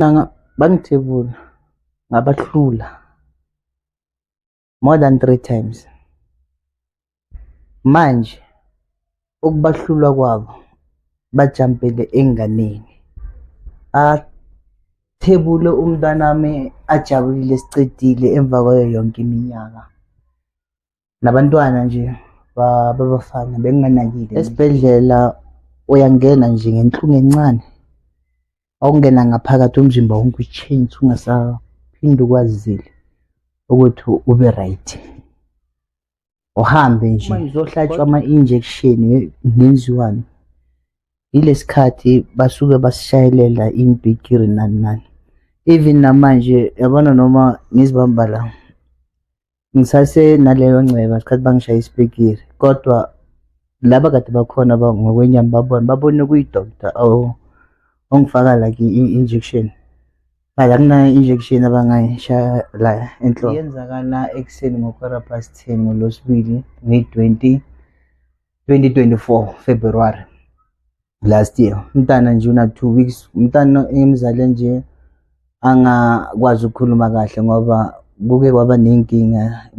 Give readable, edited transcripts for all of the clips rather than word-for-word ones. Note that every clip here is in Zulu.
Bangithebula ngabahlula more than three times. Manje ukubahlula kwabo bajampele enganeni, athebule umntanami ajabulile sicedile emva kwayo yonke iminyaka. Nabantwana nje babafana benginganakile. Esibhedlela uyangena nje ngenhlungu encane, awungena ngaphakathi umzimba wonke u-change ungasaphinde ukwazile ukuthi ube right. Uhambe nje ngizohlatshwa ama-injection ngenziwani. Yilesi khathi basuke basishayelela impikiri nani nani. Even namanje yabona noma ngizibamba la, ngisase naleyo nceba ngesikhathi bangishaya isipikiri, kodwa laba kade bakhona ngokwenyama babona babone kuyi-doctor ongifaka like i-injection. But akunayo i-injection abangayishaya la enhloko. Yenzakala ekuseni ngo-10:15 ngoLwesibili ngeyi-20 2024 February last year. Umntana nje una 2 weeks, umntana engimzale nje angakwazi ukukhuluma kahle ngoba kuke kwaba ney'nkinga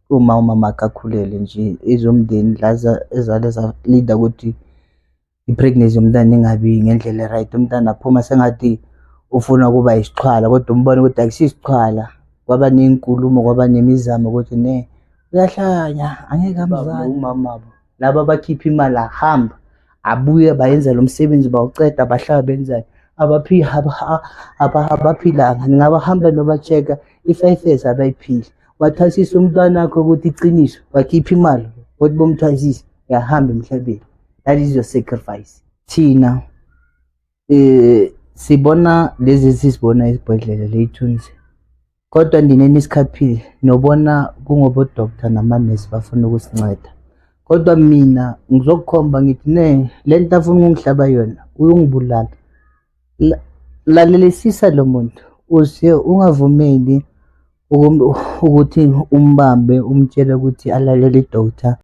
uma umamakhe akhulelwe nje ezomndeni la ezale za-lead-a ukuthi i-pregnancy yomntana ingabi ngendlela e-right. Umntana aphuma sengathi ufuna ukuba isichwala kodwa umbone ukuthi akusiyo isichwala. Kwaba ney'nkulumo, kwaba nemizamo ukuthi ne uyahlanya angeke amzale umamabo. Laba abakhipha imali ahamba abuye bayenza lo msebenzi bawuceda bahlala benzani abaphilanga. Ningabahamba noba-check-a i-5 years abayiphili. Wathwasisa umntwanakho ukuthi iciniso, wakhipha imali ukuthi bomthwasise, uyahamba emhlabeni. That is your sacrifice. Thina sibona lezi esizibona esibhedlela ley'thunzi, kodwa nina enisikhaphile nobona kungobo-doctor namanesi bafuna ukusinceda. Kodwa mina ngizokukhomba ngithi ne le nto afuna ukungihlaba yona uyongibulala. Lalelisisa lo muntu uze ungavumeli ukuthi umbambe umtshele ukuthi alalele i-doctor.